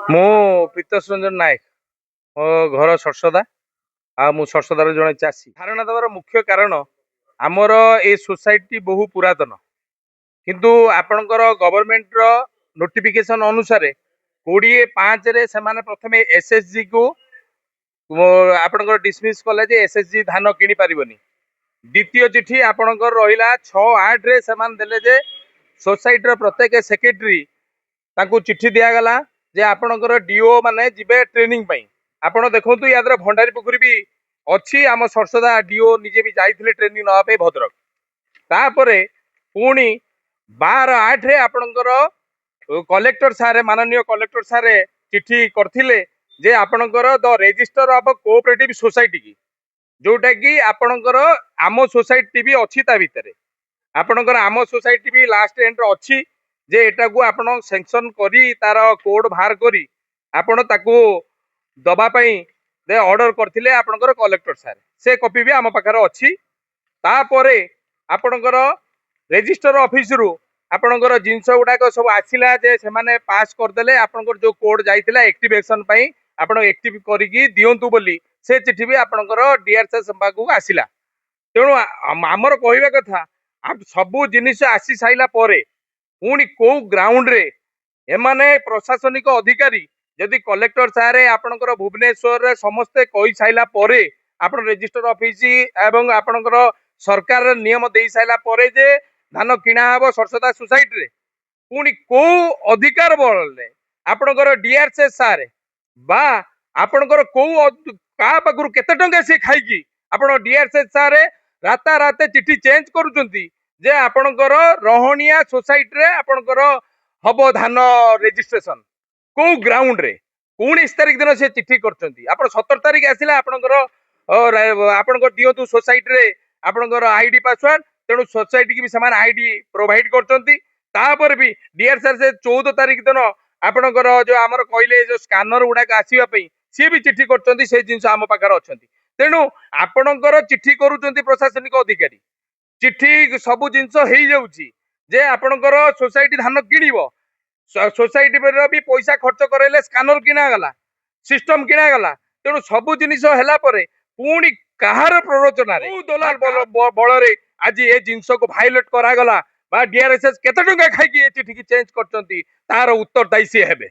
ମୁଁ ପ୍ରୀତୋଷ ରଞ୍ଜନ ନାୟକ, ମୋ ଘର ସରସଦା, ଆଉ ମୁଁ ସରସଦାର ଜଣେ ଚାଷୀ। ଧାରଣା ଦେବାର ମୁଖ୍ୟ କାରଣ, ଆମର ଏ ସୋସାଇଟି ବହୁ ପୁରାତନ, କିନ୍ତୁ ଆପଣଙ୍କର ଗଭର୍ଣ୍ଣମେଣ୍ଟର ନୋଟିଫିକେସନ ଅନୁସାରେ 20/5ରେ ସେମାନେ ପ୍ରଥମେ ଏସ୍ଏଚଜି କୁ ଆପଣଙ୍କର ଡିସମିସ୍ କଲେ ଯେ ଏସ୍ଏଚଜି ଧାନ କିଣି ପାରିବନି। ଦ୍ୱିତୀୟ ଚିଠି ଆପଣଙ୍କର ରହିଲା 6/8ରେ, ସେମାନେ ଦେଲେ ଯେ ସୋସାଇଟିର ପ୍ରତ୍ୟେକ ସେକ୍ରେଟାରୀ ତାଙ୍କୁ ଚିଠି ଦିଆଗଲା ଯେ ଆପଣଙ୍କର ଡିଓ ମାନେ ଯିବେ ଟ୍ରେନିଂ ପାଇଁ। ଆପଣ ଦେଖନ୍ତୁ, ୟା ଦ୍ୱାରା ଭଣ୍ଡାରୀ ପୋଖରୀ ବି ଅଛି, ଆମ ସରସଦା ଡିଓ ନିଜେ ବି ଯାଇଥିଲେ ଟ୍ରେନିଂ ନେବା ପାଇଁ ଭଦ୍ରକ। ତାପରେ ପୁଣି 12/8ରେ ଆପଣଙ୍କର କଲେକ୍ଟର ସାର୍, ମାନନୀୟ କଲେକ୍ଟର ସାର୍ ଚିଠି କରିଥିଲେ ଯେ ଆପଣଙ୍କର ଦ ରେଜିଷ୍ଟର ଅଫ କୋଅପରେଟିଭ ସୋସାଇଟି କି ଯୋଉଟା କି ଆପଣଙ୍କର ଆମ ସୋସାଇଟି ବି ଅଛି, ତା ଭିତରେ ଆପଣଙ୍କର ଆମ ସୋସାଇଟି ବି ଲାଷ୍ଟ ଏଣ୍ଡରେ ଅଛି, ଯେ ଏଟାକୁ ଆପଣ ସେଙ୍କସନ କରି ତାର କୋଡ ବାହାର କରି ଆପଣ ତାକୁ ଦବା ପାଇଁ ଅର୍ଡର କରିଥିଲେ ଆପଣଙ୍କର କଲେକ୍ଟର ସାର୍। ସେ କପି ବି ଆମ ପାଖରେ ଅଛି। ତାପରେ ଆପଣଙ୍କର ରେଜିଷ୍ଟର ଅଫିସରୁ ଆପଣଙ୍କର ଜିନିଷ ଗୁଡାକ ସବୁ ଆସିଲା ଯେ ସେମାନେ ପାସ୍ କରିଦେଲେ। ଆପଣଙ୍କର ଯୋଉ କୋଡ ଯାଇଥିଲା ଆକ୍ଟିଭେସନ ପାଇଁ, ଆପଣ ଆକ୍ଟିଭ କରିକି ଦିଅନ୍ତୁ ବୋଲି ସେ ଚିଠି ବି ଆପଣଙ୍କର ଡିଆରଏସ୍ ପାଖକୁ ଆସିଲା। ତେଣୁ ଆମର କହିବା କଥା, ସବୁ ଜିନିଷ ଆସି ସାରିଲା ପରେ ପୁଣି କୋଉ ଗ୍ରାଉଣ୍ଡରେ ଏମାନେ ପ୍ରଶାସନିକ ଅଧିକାରୀ, ଯଦି କଲେକ୍ଟର ସାର୍ ଆପଣଙ୍କର ଭୁବନେଶ୍ୱରରେ ସମସ୍ତେ କହି ସାରିଲା ପରେ, ଆପଣ ରେଜିଷ୍ଟର ଅଫିସ ଏବଂ ଆପଣଙ୍କର ସରକାର ନିୟମ ଦେଇ ସାରିଲା ପରେ ଯେ ଧାନ କିଣା ହବ ସରସଦା ସୋସାଇଟିରେ, ପୁଣି କୋଉ ଅଧିକାର ବଳରେ ଆପଣଙ୍କର ଡିଆରଏସ୍ ସାର୍ ବା ଆପଣଙ୍କର କୋଉ କାହା ପାଖରୁ କେତେ ଟଙ୍କା ସିଏ ଖାଇକି ଆପଣ ଡିଆରଏସ୍ ସାର୍ ରାତାରାତି ଚିଠି ଚେଞ୍ଜ କରୁଛନ୍ତି ଯେ ଆପଣଙ୍କର ରହଣିଆ ସୋସାଇଟିରେ ଆପଣଙ୍କର ହବ ଧାନ ରେଜିଷ୍ଟ୍ରେସନ? କୋଉ ଗ୍ରାଉଣ୍ଡରେ 19 ତାରିଖ ଦିନ ସେ ଚିଠି କରିଛନ୍ତି? ଆପଣ 17 ତାରିଖ ଆସିଲା ଆପଣଙ୍କର ଆପଣଙ୍କର ଦିଅନ୍ତୁ ସୋସାଇଟିରେ ଆପଣଙ୍କର ଆଇଡି ପାସୱାର୍ଡ। ତେଣୁ ସୋସାଇଟି କି ବି ସେମାନେ ଆଇଡି ପ୍ରୋଭାଇଡ କରୁଛନ୍ତି। ତାପରେ ବି ଡିଆରଏସ୍ ସେ 14 ତାରିଖ ଦିନ ଆପଣଙ୍କର ଯୋଉ ଆମର କହିଲେ ଯୋଉ ସ୍କାନର ଗୁଡାକ ଆସିବା ପାଇଁ, ସିଏ ବି ଚିଠି କରୁଛନ୍ତି। ସେ ଜିନିଷ ଆମ ପାଖରେ ଅଛନ୍ତି। ତେଣୁ ଆପଣଙ୍କର ଚିଠି କରୁଛନ୍ତି ପ୍ରଶାସନିକ ଅଧିକାରୀ, ଚିଠି ସବୁ ଜିନିଷ ହେଇଯାଉଛି ଯେ ଆପଣଙ୍କର ସୋସାଇଟି ଧାନ କିଣିବ। ସୋସାଇଟିର ବି ପଇସା ଖର୍ଚ୍ଚ କରାଇଲେ, ସ୍କାନର କିଣାଗଲା, ସିଷ୍ଟମ କିଣାଗଲା। ତେଣୁ ସବୁ ଜିନିଷ ହେଲା ପରେ ପୁଣି କାହାର ପ୍ରରୋଚନାରେ, କୋଉ ଦଲାଲ ବଳରେ ଆଜି ଏ ଜିନିଷକୁ ଭାଇଲେଟ କରାଗଲା ବା ଡିଆରଏସ୍ଏସ୍ କେତେ ଟଙ୍କା ଖାଇକି ଏ ଚିଠିକି ଚେଞ୍ଜ କରିଛନ୍ତି, ତାର ଉତ୍ତରଦାୟୀ ସିଏ ହେବେ।